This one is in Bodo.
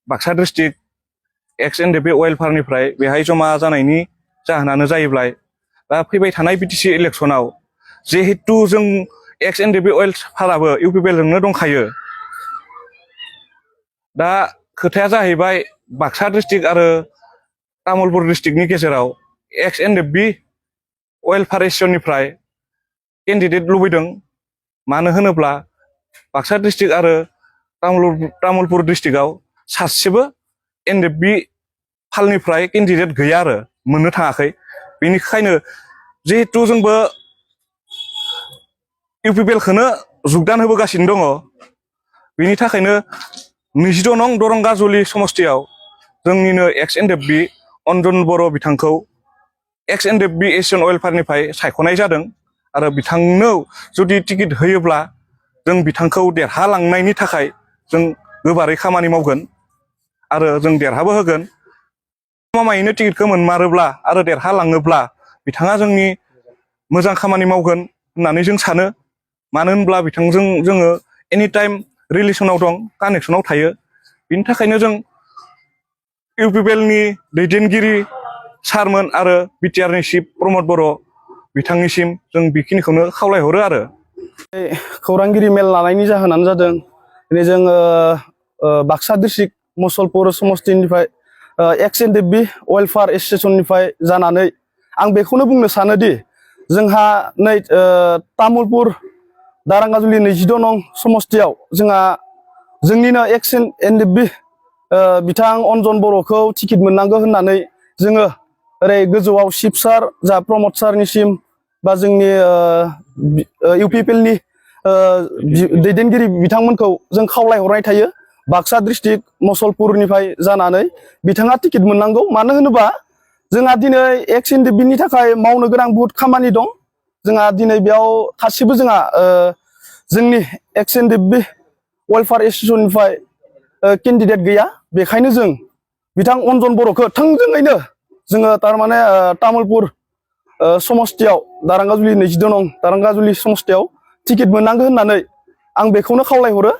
बाक्सा डिस्ट्रिक्ट एक्स एनडिएफबि वेलफेयारनिफ्राय बेहाय जमा जानायनि जाहोनानो जाहैबाय दा फैबाय थानाय बिटिसि इलेक्सनाव जिहेतु जों एक्स एनडिएफबि वेलफेयाराबो UPPL जोंनो दंखायो। दा खोथाया जाहैबाय बाक्सा डिस्ट्रिक्ट आरो तामुलपुर डिस्ट्रिक्टनि गेजेराव एक्स एनडिएफबि वेलफेयार एसोसिएशननिफ्राय केन्डिडेट लुबैदों। मानो होनोब्ला बाक्सा डिस्ट्रिक्ट आरो तामुलपुर डिस्ट्रिक्टआव सासेबो एनडिएफबि फालनिफ्राय केन्डिडेट गैया आरो मोननो थाङाखै। बेनिखायनो जिहेतु जोंबो UPPL खौनो जुगदान होबोगासिनो दङ। बेनि थाखायनो 22 नं दरंगाजुलि समस्तियाव जोंनिनो एक्स एनडिएफबि अन्जन बर' बिथांखौ एक्स एनडिएफबि एसोसिएशन वेलफेयारनिफ्राय सायख'नाय जादों आरो बिथांनो जुदि टिकेट होयोब्ला जों बिथांखौ देरहालांनायनि थाखाय जों गोबारै खामानि मावगोन आरो जों देरहाबो होगोन। गमामायैनो टिकेटखौ मोनमारोब्ला आरो देरहालाङोब्ला बिथाङा जोंनि मोजां खामानि मावगोन होननानै जों सानो। मानो होनब्ला बिथांजों जोङो एनि टाइम रिलेसनाव दं, कानेक्सनाव थायो। बिनि थाखायनो जों UPPL नि दैदेनगिरि सारमोन आरो बिटिआरनि चिफ प्रमद बर' बिथांनिसिम जों बेखिनिखौनो खावलायहरो आरो। खौरांगिरि मेल लानायनि जाहोनानो जादों दिनै जोङो बाक्सा डिस्ट्रिक्ट मुसलपुर समस्तिनिफ्राय एक्स एनडिएफबि वेलफेयार एसोसिएशननिफ्राय जानानै आं बेखौनो बुंनो सानोदि जोंहा नै तामुलपुर दारांगाजुलि 22 नं समस्तियाव जोंहा जोंनिनो एक्स एनडिएफबि बिथां अन्जन बर'खौ टिकेट मोननांगौ होननानै जोङो ओरै गोजौआव चिफ सार जा प्रमद सारनिसिम बा जोंनि UPPL नि दैदेनगिरि बिथांमोनखौ जों खावलायहरनाय थायो। बाक्सा डिस्ट्रिक्ट मुसलपुरनिफ्राय जानानै बिथाङा टिकेट मोननांगौ। मानो होनोबा जोंहा दिनै एक्स एनडिएफबि थाखाय मावनो गोनां बहुत खामानि दं। जोंहा दिनै बेयाव गासिबो जोंहा जोंनि एक्स एनडिएफबि वेलफेयार एसोसिएशननिफ्राय केन्डिडेट गैया। बेखायनो जों बिथां अन्जन बर'खौ थोंजोङैनो जोङो थारमाने तामुलपुर समस्तियाव दारांगाजुलि 22 नं दारांगाजुलि समस्तियाव टिकेट मोननांगौ होननानै आं बेखौनो खावलायहरो।